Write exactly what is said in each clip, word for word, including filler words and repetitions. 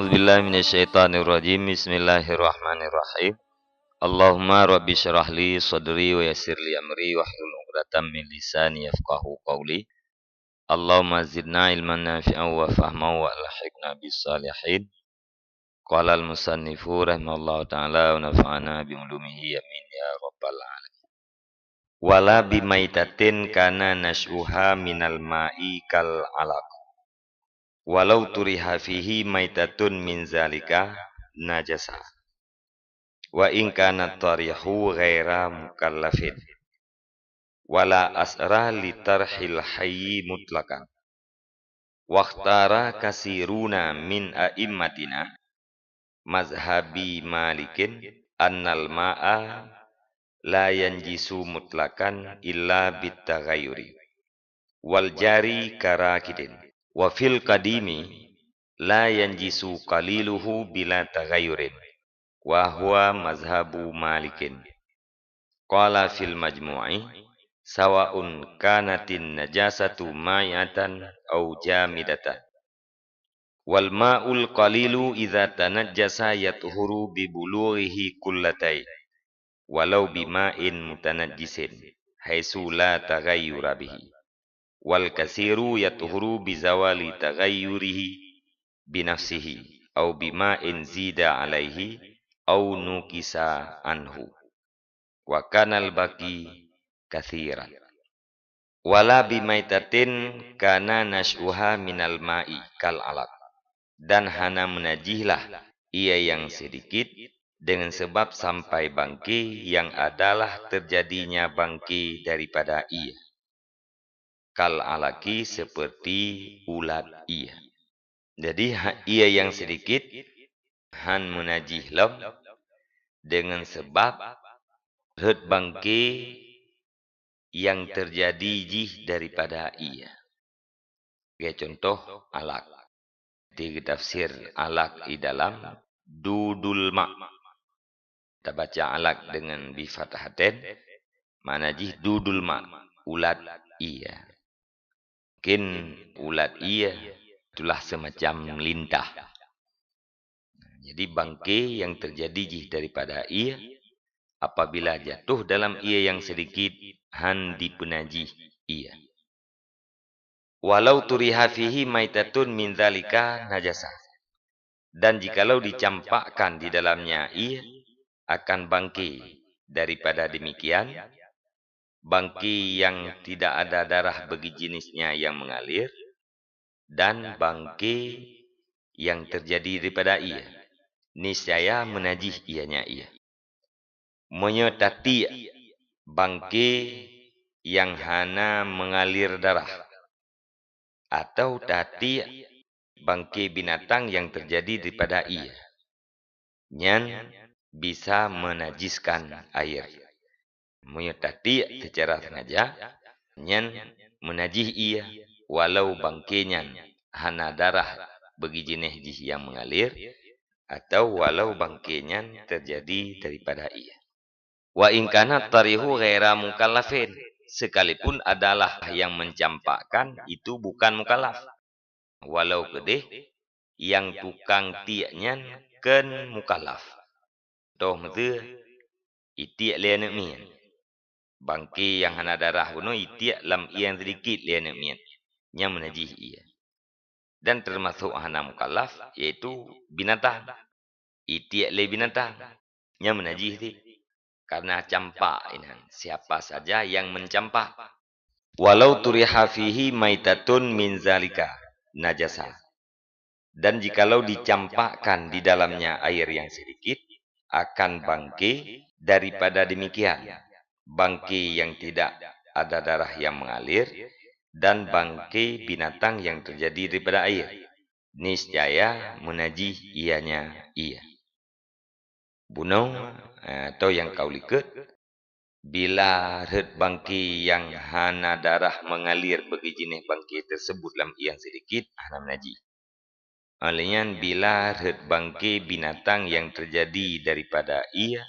Bismillahirrahmanirrahim. Allahumma rabbi syrah li sadri wa yassir li amri wahlul uqdatam min lisani yafqahu qawli. Allahumma zidna ilman nafi'an wa fahman wa alhiqna bis salihin. Qala al-musannifu rahimahullahu ta'ala wa nafa'ana bi ulumihi, amin ya rabbal alamin. Wala bi maitatin kana nasyuha minal ma'i kal alaq. Walau turiha fihi maitatun min zalika najasa. Wa in kana tarihu ghaira mukallafin. Wala asra li tarhil hayyi mutlaqan. Wakhtara kasiruna min a'immatina, mazhabi Malikin, annal ma'a la yanjisu mutlaqan illa bitaghayyuri, wal jari karakidin. Wa fil qadimi la yanjisu qaliluhu bila taghayyurin, wa huwa mazhabu Malikin. Qala fil majmu'i, sawa'un kanatin najasatu ma'i'atan aw jamidatan. Wal ma'ul qalilu idza tanajjasa yathuru bi bulughihi qullatayn, walau bima'in mutanajjisin, haitsu la taghayyura bihi. Wal kasiru yathuru bi zawali taghayyurihi bi nafsihi, aw bima'in zida alaihi, aw nukisa anhu. Wa kanal baqi kasiran. Wala bimaitatin kana nasyuha minal ma'i kal alaq. Dan hana meunajih lah ié nyang sidikit deungon sabab sampai bangke nyang adalah teujadinya bangke daripada ié. Kal alaqi, seperti ulat ié. Jadi, ha-, ié nyang sidikit han meunajih lom deungon sabab rhot bangke nyang teujadi jih daripada ié. Lagée cuntoh alaq. Di geutafsir alaq di dalam dudul ma. Tabaca alaq deungon bi fathatain, makna jih dudul ma, ulat ié. Mungkin ulat ié itulah semacam lintah. Jadi bangke nyang teujadi jih daripada ié, apabila jatuh dalam ié nyang sidikit, han dipeunajih ié. Walau turiha fihi maitatun min dzalika najasa. Dan jikalau dicampakkan di dalamnya ié akan bangke daripada demikian, bangke nyang tidak ada darah bagi jenisnya yang mengalir, dan bangke nyang teujadi daripada ié, niscaya meunajih ianya ié. Meunyoe tatiek bangke nyang hana meungalir darah, atau tatiek bangke binatang nyang teujadi daripada ié, nyan bisa meunajiskan air. Meunyoe tatiek seucara sengaja, nyan meunajih ié, walau bangke nyan hana darah bagi jinéh jih nyang meungalir, atau walau bangke nyan teujadi daripada ié. Wa in kana tarihu ghaira mukallafin, sekalipun adalah yang mencampakkan itu bukan mukallaf. Walau keudeh nyang tukang tiek nyan kon mukallaf. Toh meuteue, itiek lé aneuëk miet. Bangke nyang hana darah bunoe itiek lam ié nyang sidikit lé aneuëk miet, nyan meunajih ié. Dan teumasok hana mukallaf, yaitu binatang. Itiek lé binatang, nyan meunajih cit. Karena campak inan, siapa saja yang mencampak. Walau turiha fihi maitatun min zalika najasa. Dan jikalau dicampakkan di dalamnya air yang sedikit, akan bangke daripada demikian, bangke yang tidak ada darah yang mengalir, dan bangke binatang yang terjadi daripada air, niscaya meunajih ianya ié. Bunoe, eh, atau nyang ka u likot, bila rhot bangke nyang hana darah mengalir bagi jinéh bangke tersebut lam ié nyang sedikit, hana meunajih. Óh lheueh nyan, bila rhot bangke binatang nyang teujadi daripada ié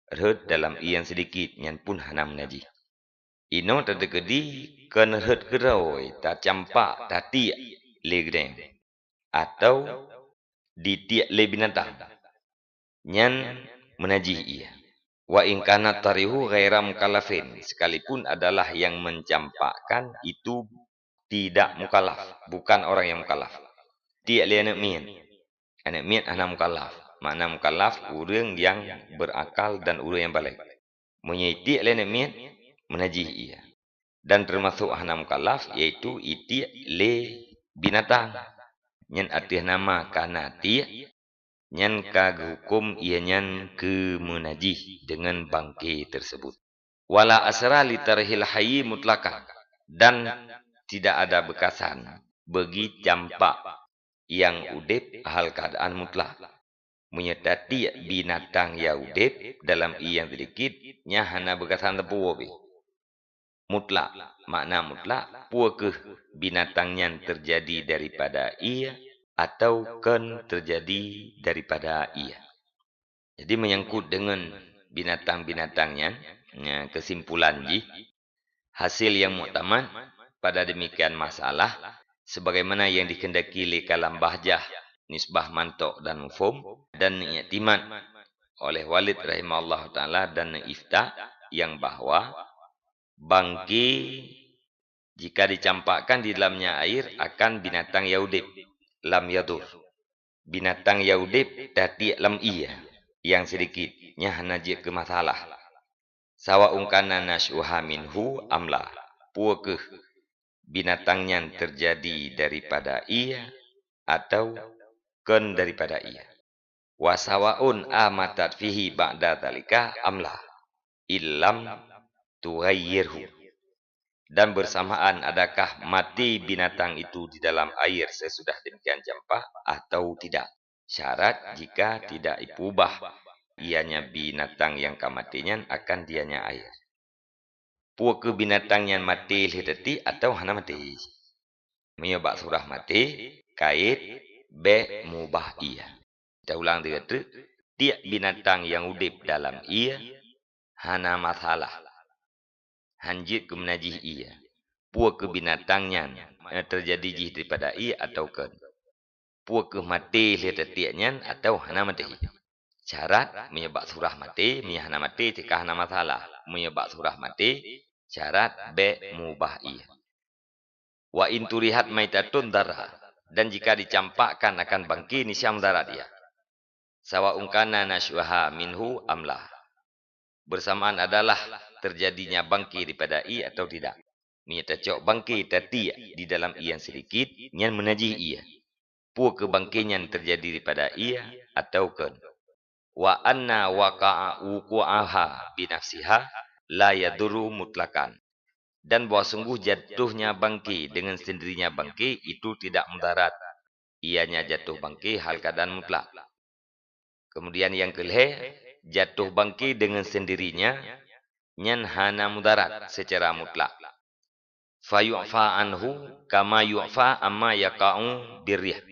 rhot dalam ié nyang sedikit, nyan pun hana meunajih. Inoe tateukeudi kon rhot keudroe tacampak tatiek lé geutanyoe, atau ditiek lé binatang, nyan meunajih ié. Wa in kana tarihu ghaira mukallafin, sekalipun adalah yang mencampakkan itu tidak mukallaf, bukan orang yang mukallaf. Tiek lé aneuëk miet. Aneuëk miet hana mukallaf. Makna mukallaf, ureuëng yang berakal dan ureuëng yang baligh. Meunyoe itiek lé aneuëk miet, meunajih ié. Dan teumasok hana mukallaf, yaitu itiek lé binatang. Nyan ateueh nama kana tiek, nyan ka geuhuköm ié nyan keu meunajih deungon bangke teuseubut. Wala asra li tarhil hayyi mutlaqan, dan tidak ada bekasan bagi campak nyang udeb hal keuadaan mutlak. Meunyoe tatiek binatang nyang udeb dalam ié nyang seudikit, nyan hana beugasan teupeu pih. Mutlak, makna mutlak, peu kheueh binatang nyan teujadi daripada ié atawa kon teujadi daripada ié. Jadi, meunyangkot deungon binatang-binatang nyan, nyan keusimpulan jih, hasil nyang muktamad pada demikian masalah, sebagaimana nyang dikeundaki lé kalam bahjah, nisbah mantok dan mufhum, dan neuiktimat oleh Walid rahimahullahu taala dan neuifta nyang bahwa bangke jika dicampakkan di dalamnya air akan binatang nyang udeb, lam yadur. Binatang nyang udeb tatiek lam ié nyang seudikit, nyan hana jeuet keu masalah. Sawaun kana nasyuha minhu am la, peu kheueh binatang nyan teujadi daripada ié atawa kon daripada ié. Wa sawaun amatat fihi ba'da dzalika am la, illam tughayyirhu. Dan bersamaan adakah mati binatang itu di dalam air sesudah demikian campak atau tidak. Syarat jika tidak ipeubah ianya binatang nyang ka maté nyan akan dianya air. Peu kheueh binatang nyan maté lheueh tatiek atawa hana maté? Meunyoe bak surah maté, kayét bék meubah ié. Taulang tiga teuk, tiek binatang nyang udeb dalam ié hana masalah. Hanjeuet keu meunajih ié. Peu kheueh binatang nyan, eh, teujadi jih daripada ié atawa kon. Peu kheueh maté lheueh tatiek nyan atawa hana maté. Syarat, meunyoe bak surah maté, meunyoe hana maté, teuka hana masalah. Meunyoe bak surah maté, syarat bék meubah ié. Wa in turihat maitatun dara, dan jika dicampakkan akan bangke nisyan mudarat ié. Sawaun kana nasyuha minhu am la. Bersamaan adalah terjadinya bangke daripada ié atau tidak. Meunyoe tacok bangke tatiek di dalam ié nyang seudikit, nyan meunajih ié. Peu kheueh bangke nyan teujadi daripada ié atawa kon. Wa anna waqa'a wuqu'aha binafsiha la yadurru mutlaqan. Dan bahwa sungguh jatuhnya bangke dengan sendirinya bangke itu tidak mudarat. Ianya jatuh bangke hal keadaan mutlak. Kemudian nyang keulhée, jatuh bangke dengan sendirinya, nyan hana mudarat secara mutlak. Fayu'fa anhu kama yu'fa amma yaqa'u birrih.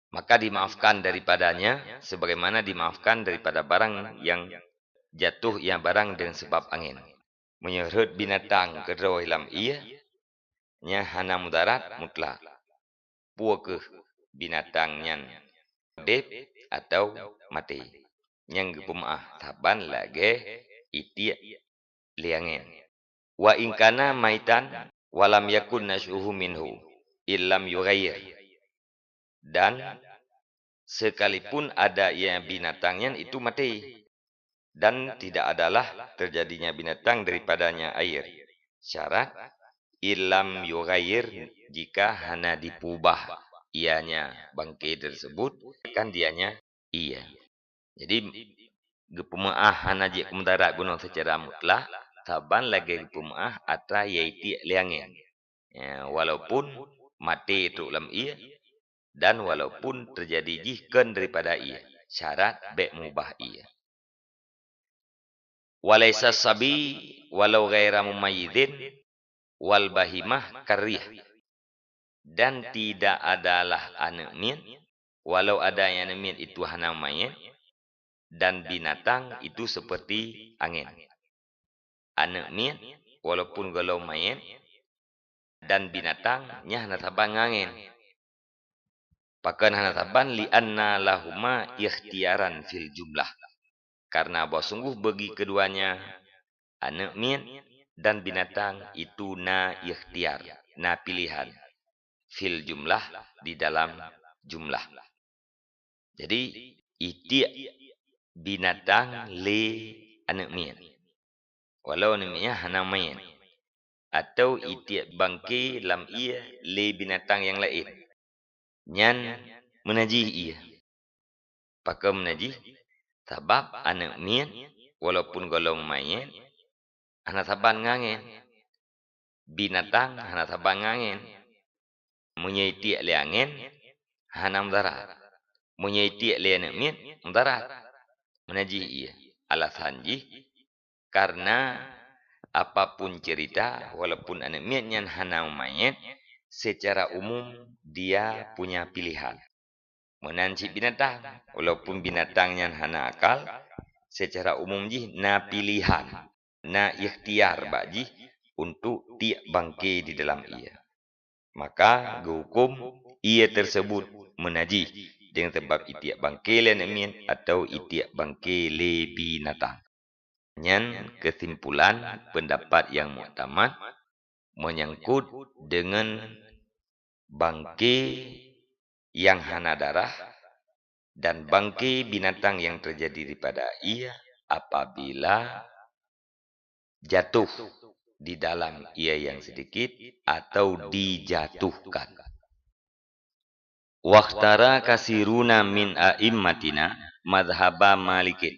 Maka dimaafkan daripadanya sebagaimana dimaafkan daripada barang yang jatuh, yang barang dengan sebab angin. Meunyoe rhot binatang keudroe lam ié, nyan hana mudarat mutlak. Peu kheueh binatang nyan udeb atawa maté, nyang geupeumeuáh saban lagée itiek lé angén. Wa in kana maitan wa lam yakun nasyuhu minhu illam yughayyir. Dan sekalipun ada ianya binatang nyan itu maté, dan tidak adalah terjadinya binatang daripadanya air. Syarat, illam yughayyir, jika hana dipeubah ianya bangke tersebut, kan dianya ié. Jadi, geupeumeuáh hana jeuet keu mudarat bunoe secara mutlak, saban lagée geupeumeuáh atra nyang itiek lé angén. Ya, walaupun maté trok lam ié, dan walaupun teujadi jih kon daripada ié, syarat bék meubah ié. Walaisa sabi walau ghaira mumayyizin wal bahimah karrih. Dan tidak adalah aneuëk miet, walau ada nyang aneuëk miet itu hana manyét, dan binatang itu seperti angén. Aneuëk miet, walaupun gohlom manyét, dan binatang nyan hana saban ngon angén. Pakon hana saban? Li anna lahuma ikhtiyaran fil jumlah. Karena bahwa sungguh bagi keduanya, aneuk miet dan binatang, itu na ikhtiar, na pilihan, fil jumlah, di dalam jumlah. Jadi, itiek binatang lé aneuk miet, walau aneuk miet nyan hana manyét, atau itiek bangke lam ié lé binatang nyang laén, nyan meunajih ié. Pakon meunajih? Sabab aneuk miet, walaupun gohlom manyét, hana saban ngon angén. Binatang hana saban ngon angén. Meunyoe itiek lé angén, hana mudarat. Meunyoe itiek lé aneuk miet, mudarat, meunajih ié. Alasan jih, karena apapun cerita, walaupun aneuk miet nyan hana manyét, secara umum dia punya pilihan. Meunan cit binatang, walaupun binatang nyan hana akal, secara umum jih na pilihan, na ikhtiar bak jih untuk tiek bangke di dalam ié. Maka geuhuköm ié tersebut meunajih deungon sabab itiek bangke lé aneuk miet atau itiek bangke lé binatang. Nyan keusimpulan peundapat nyang muktamad menyangkut deungon bangke nyang hana darah dan bangke binatang nyang teujadi daripada ié apabila jatuh di dalam ié nyang sidikit atau dijatuhkan. Wakhtara kasiruna min a'immatina madhhaba Malikin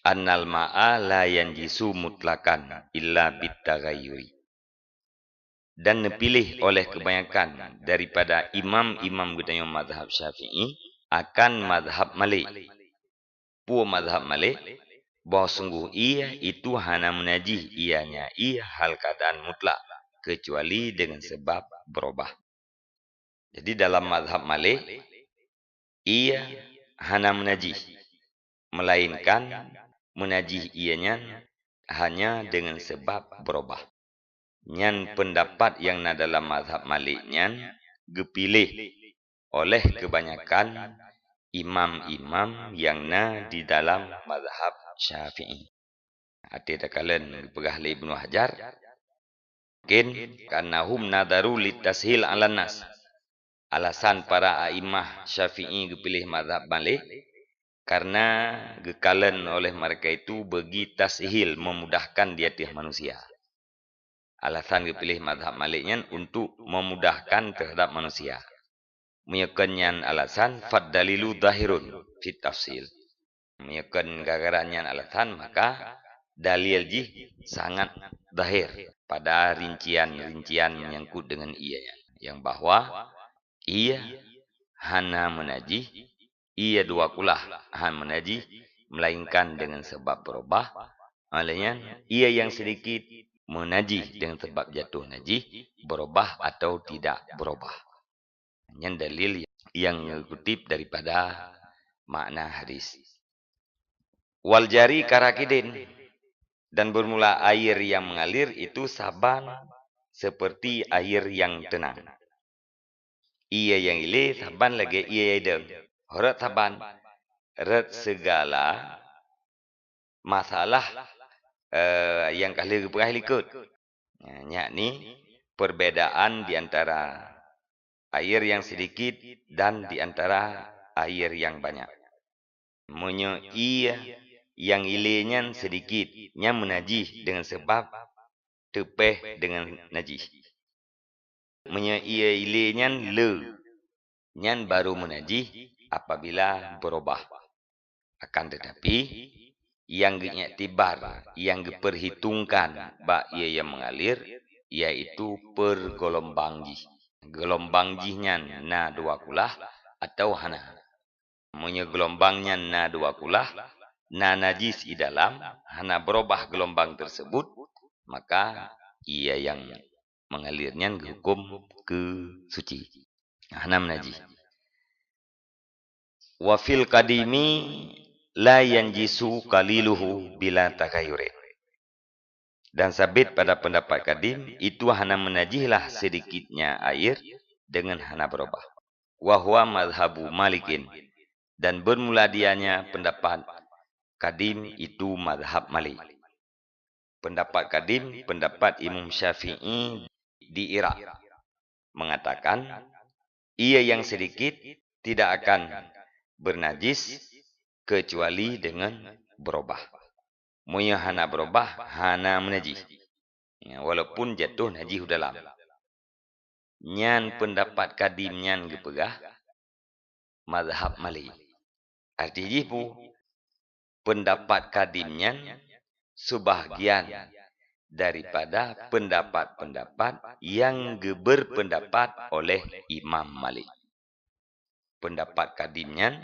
annal ma'a la yanjisu mutlaqan illa bitaghayyuri. Dan neupiléh oleh keubanyakan daripada imam-imam geutanyoe mazhab Syafi'i akan mazhab Malik. Peue mazhab Malik? Bahwa sungguh ié itu hana meunajih ianya ié hal keadaan mutlak, keucuali deungon sabab beurubah. Jadi, dalam mazhab Malik, ié hana meunajih, melainkan meunajih ié nyan hanya deungon sabab beurubah. Nyan peundapat nyang na dalam mazhab Malik nyan geupiléh oleh keubanyakan imam-imam nyang na di dalam mazhab Syafi'i. Até takalon geupeugah lé Ibnu Hajar, mungkin, "Karena hum nadharu litashil 'alan nas." Alasan para a'immah Syafi'i geupiléh mazhab Malik, karena geukalon oleh mereka itu bagi tashil, memudahkan di ateueh manusia. Alasan geupiléh mazhab Malik nyan untuk memudahkan terhadap manusia. Meunyoe kon nyan alasan, fad dalilu zahirun fit tafsil. Meunyoe kon gara-gara nyan alasan, maka dalil jih sangat zahir pada rincian-rincian menyangkut deungon ié nyan, nyang bahwa ié hana meunajih, ié dua kulah hana meunajih, melainkan deungon sabab beurubah. Oleh nyan, ié nyang sidikit meunajih deungon sabab jatuh najih, beurubah atau tidak beurubah. Nyan dalil nyang geukutip daripada makna hadis. Wal jari karakidin, dan bermula air yang mengalir itu saban seperti air yang tenang. Ié nyang ilé saban lagée ié nyang idong. Rot saban, rot segala masalah, eh, nyang ka lheueh geupeugah likot. Nah, yakni perbedaan di antara air yang sedikit dan di antara air yang banyak. Meunyoe ié nyang ilé nyan sedikit, nyan meunajih deungon sabab teupéh deungon najih. Meunyoe ié ilé nyan le, nyan barô meunajih apabila beurubah. Akan teutapi, nyang geuiktibar, nyang geupeurhitongkan bak ié nyang meungalir, yaitu peurgeulombang jih. Geulombang jih nyan na dua kulah atawa hana. Meunyoe geulombang nyan na dua kulah, na najis i dalam, hana beurubah geulombang teusebut, maka ié nyang meungalir nyan geuhuköm keu suci. Hana meunajih. Wa fil qadimi la yanjisu qaliluhu bila taghayyurin. Dan sabit pada pendapat kadim, itu hana meunajihlah sedikitnya air dengan hana beurubah. Wa huwa madhhabu Malikin, dan bermula dianya pendapat kadim itu madhhab Malik. Pendapat kadim, pendapat Imam Syafi'i di Irak, mengatakan, ie yang sedikit tidak akan bernajis kecuali dengan berubah. Meunyoe hana berubah, hana meunajih. Ya, walaupun jatuh najih u dalam. Nyan pendapat kadim nyan geupeugah mazhab Malik. Arti jih pu, pendapat kadim nyan sebahagian daripada pendapat-pendapat yang geuberpendapat oleh Imam Malik. Pendapat kadim nyan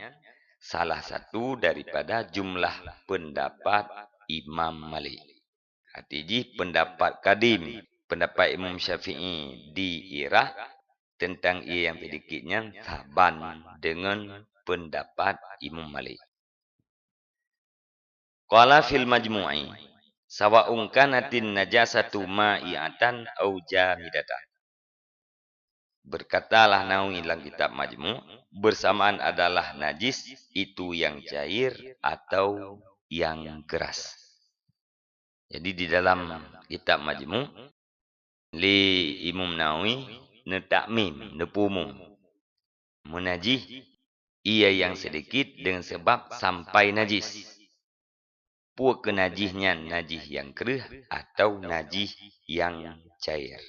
salah satu daripada jumlah pendapat Imam Malik. Arti jih pendapat kadim, pendapat Imam Syafi'i di Irak tentang ie yang sedikit nyan saban dengan pendapat Imam Malik. Qala fil majmu'i, sawa'un kanatin najasatu ma'i'atan au jamidatan. Berkatalah Nawawi dalam kitab Majmu', bersamaan adalah najis itu yang cair atau yang keras. Jadi di dalam kitab Majmu', lé Imam Nawawi neutakmim, neupeumum. Meunajih ie yang sedikit dengan sebab sampai najis. Peue keuh najih nyan, najih yang kreueh atau najih yang cair.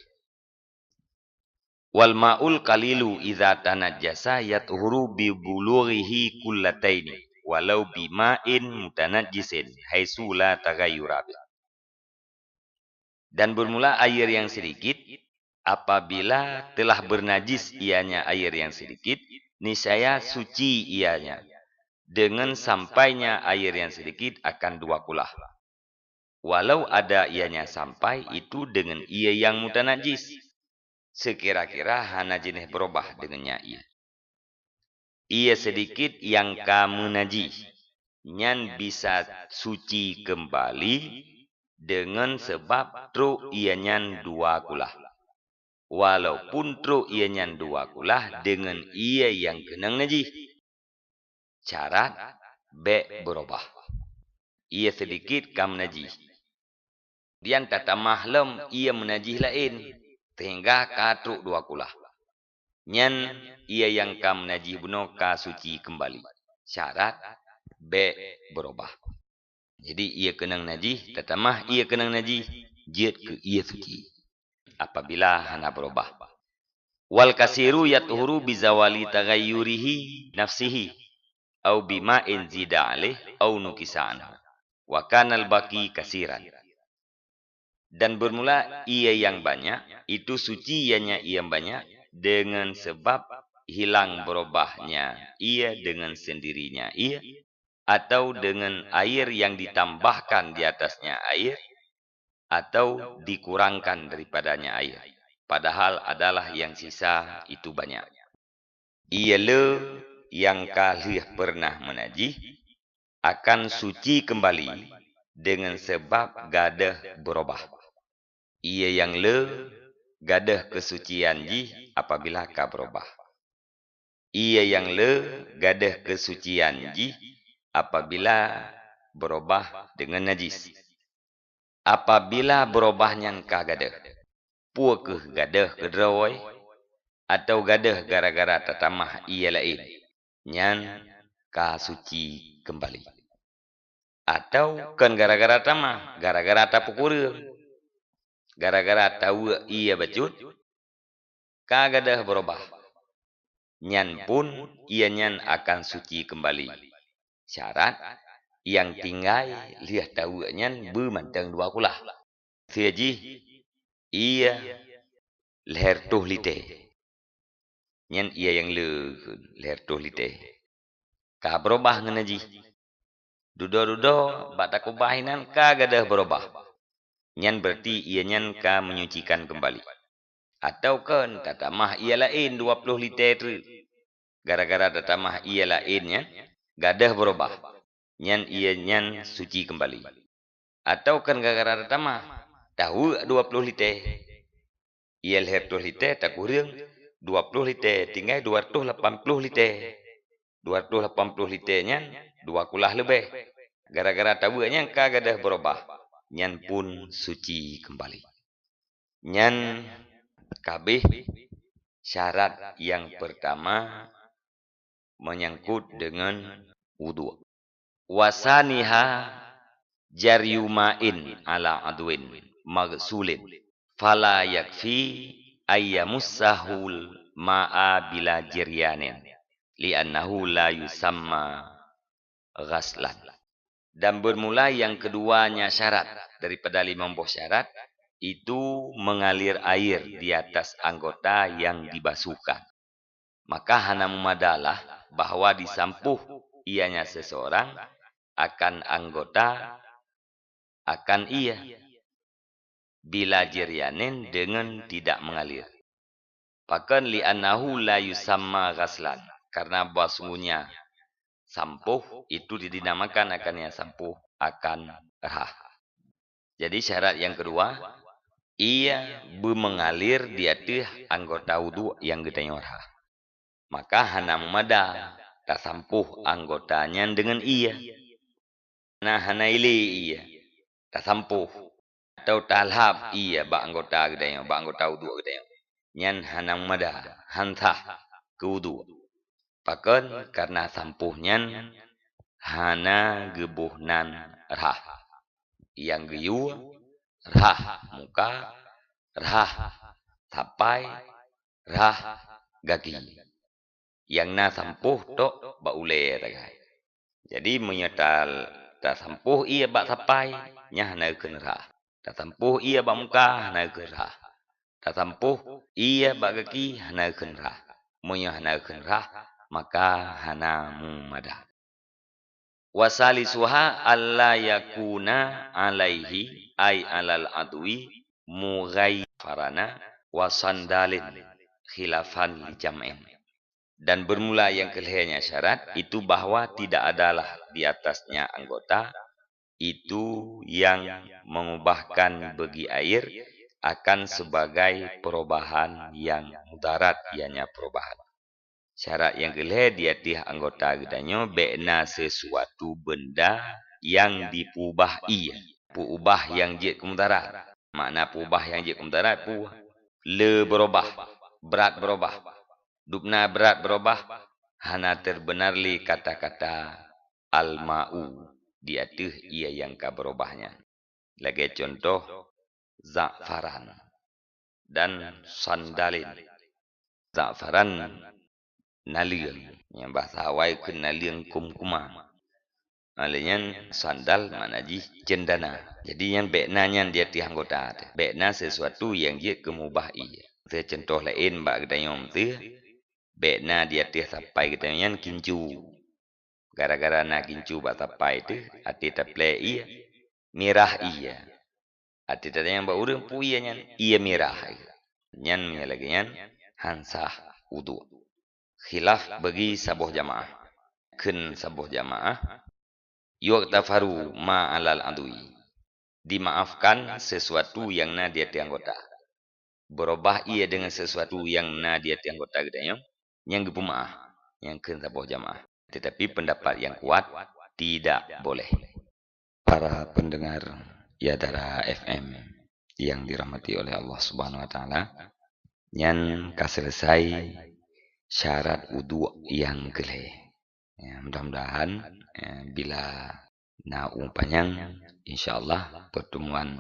Wal ma'ul qalilu idza tanajjasa yathuru bi bulughihi qullataini walau bima'in mutanajjisin haitsu la taghayyura bih. Dan bermula air yang sedikit, apabila telah bernajis ianya air yang sedikit, niscaya suci ianya dengan sampainya air yang sedikit akan dua kulah. Walau ada ianya sampai itu dengan ie yang mutanajis, sekira-kira hana jeuneh berubah dengannya ie. Ie sedikit nyang ka meunajih, nyan bisa suci keumbali deungon sabab trok ie nyan dua kulah. Walaupun trok ie nyan dua kulah deungon ie nyang keunong najih, syarat bék beurubah. Ie sedikit ka meunajih, dian tatamah lom ie meunajih laén, sehingga ka trok dua kulah. Nyan ie nyang ka meunajih bunoe ka suci keumbali, syarat bék beurubah. Jadi, ie keunong najih tatamah ie keunong najih jeuet keu ie suci, apabila hana beurubah. Wal kasiru yathuru bizawali taghayyurihi nafsihi, au bima'in zida alaih, au nukisa anhu. Wa kanal baqi kasiran. Dan bermula ie nyang banyak, itu suci ianya ie nyang banyak, deungon sabab hilang beurubahnya ie deungon sendirinya ie, atau deungon air nyang ditambahkan di atasnya air, atau dikurangkan daripadanya air, padahal adalah nyang sisa itu banyak. Ie le nyang ka lheueh peureunah meunajih akan suci keumbali deungon sabab gadôh beurubah. Ie nyang le gadôh keusucian jih apabila ka beurubah. Ie nyang le gadôh keusucian jih apabila beurubah deungon najis. Apabila beurubah nyan ka gadôh, peue kheueh gadôh keudroe, atawa gadôh gara-gara tatamah ie laén, nyan ka suci keumbali. Atawa kon gara-gara tamah, gara-gara tapeukureueng, gara-gara taweuek ie bacut, ka gadôh beurubah, nyan pun ie nyan akan suci keumbali. Syarat, nyang tinggai lheueh taweuek nyan beu mantong dua kulah. Siejih ie lhèe reutôh lité. Nyan ie nyang le kheun lhèe reutôh lité. Ka beurubah ngon najih. Dudoe-dudoe bak takubah inan ka gadôh beurubah. Nyan beurati ie nyan ka menyucikan keumbali. Atawa kon tatamah ie laén dua ploh lité treuk. Gara-gara tatamah ie laén nyan gadôh beurubah, nyan ie nyan suci keumbali. Atawa kon gara-gara tatamah taweuek dua ploh lité, ie lhèe reutôh lité takureueng, dua ploh liter, tinggai dua ratus lapan ploh liter. Dua ratus lapan ploh liter nyan dua kulah leubeh. Gara-gara tabeuet nyan ka gadôh beurubah, nyan pun suci keumbali. Nyan ka abéh syarat nyang peurtama meunyangkot deungon wudhu. Wa tsaniha jaryu ma'in ala adwin maghsulin, fala yakfi ayyamussahul ma'a bila jiryanin, li'annahu la yusamma ghaslan. Dan bermula yang keduanya syarat daripada limong boh syarat, itu mengalir air di atas anggota yang dibasuhkan. Maka hana meumadalah bahwa disampôh ianya seseorang akan anggota, akan ia, bila jiryanin, dengan tidak mengalir. Pakon? Li'annahu la yusamma ghaslan, karena bahwa sungguhnya sampôh itu tidak dinamakan akan yang sampôh akan rhah. Jadi syarat yang kedua, ia beumeungalir di ateueh anggota wudhu nyang geutanyoe rhah. Maka hana meumada tasampôh anggota nyan deungon ie. Nah, hana ilée ie tasampôh atau talhab ie bak anggota geutanyoe, bak anggota wudhu geutanyoe. Nyan hana meumada, han sah keu wudhu. Pakon? Karena sampôh nyan hana geuboh nan rhah. Nyang geuyue rhah muka, rhah sapai, rhah gaki. Nyang na sampôh tok bak ulée tagai. Jadi meunyoe ta-, tasampôh ie bak sapai, nyan hana geukheun rhah. Tasampôh ie bak muka, hana geukheun rhah. Tasampôh ie bak gaki, hana geukheun rhah. Meunyoe hana geukheun rhah, maka hana meumada. Wa salisuha alla yakuna alaihi, ai alal adwi, mughayyafarana wa sandalin, khilafan li jam'in. Dan bermula yang keulhèe nyan syarat, itu bahwa tidak adalah di atasnya anggota itu yang mengubahkan bagi air akan sebagai perubahan yang mudarat, ianya perubahan. Syarat nyang keulhèe di ateueh anggota geutanyoe bèk na sesuatu benda nyang dipeubah ie. Peuubah nyang jeuet keu mudarat. Makna peuubah nyang jeuet keu mudarat peue? Le beurubah, brat beurubah. Dubna brat beurubah, hana teubeuna lé kata-kata al-ma'u di ateueh ie nyang ka beurubah nyan. Lagèe cuntoh, za'faran dan sandalin. Za'faran naleueng, nyang bahasa awai kheun naleueng kum-kuma. Lheueh nyan sandal makna jih cendana. Jadi nyan bèk na nyan di ateueh anggota teuh. Bèk na sesuatu nyang jeuet keu mubah ie. Seucontoh laén bak geutanyoe meuteue, bèk na di ateueh sapai geutanyoe nyan kincu. Gara-gara na kincu bak sapai teuh, até taplè ie, mirah ie. Até tatanyong bak ureueng peue ie nyan, ie mirah. Nyan meunyo lagèe nyan han sah wudhu. Khilaf bagi saboh jamaah. Kheun saboh jamaah, yughtafaru ma alal adwi. Dimaafkan sesuatu nyang na di ateueh anggota. Beurubah ie deungon sesuatu nyang na di ateueh anggota geutanyoe, nyan geupeumaaf, nyan kheun saboh jamaah. Tetapi pendapat yang kuat, tidak boleh. Para pendengar Yadara F M yang dirahmati oleh Allah Subhanahu wa Taala, nyan ka selesai syarat wudhu nyang keulhèe. Ya, mudah-mudahan, eh, bila na umu panyang, insya Allah pertemuan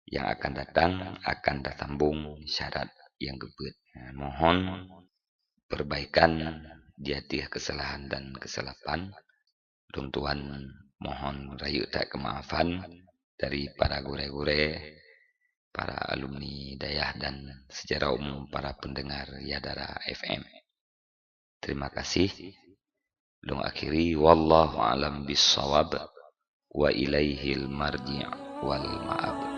yang akan datang akan tasambong syarat nyang keupeuet. Eh, mohon perbaikan di ateueh kesalahan dan kesilapan. Lôn tuan mohon rayeuk that keumaafan dari para gurèe-gurèe, para alumni dayah dan secara umum para pendengar Yadara F M. Terima kasih. Lôn akhiri, wallahu a'lam bissawab, wa ilaihil marji' wal ma'ab.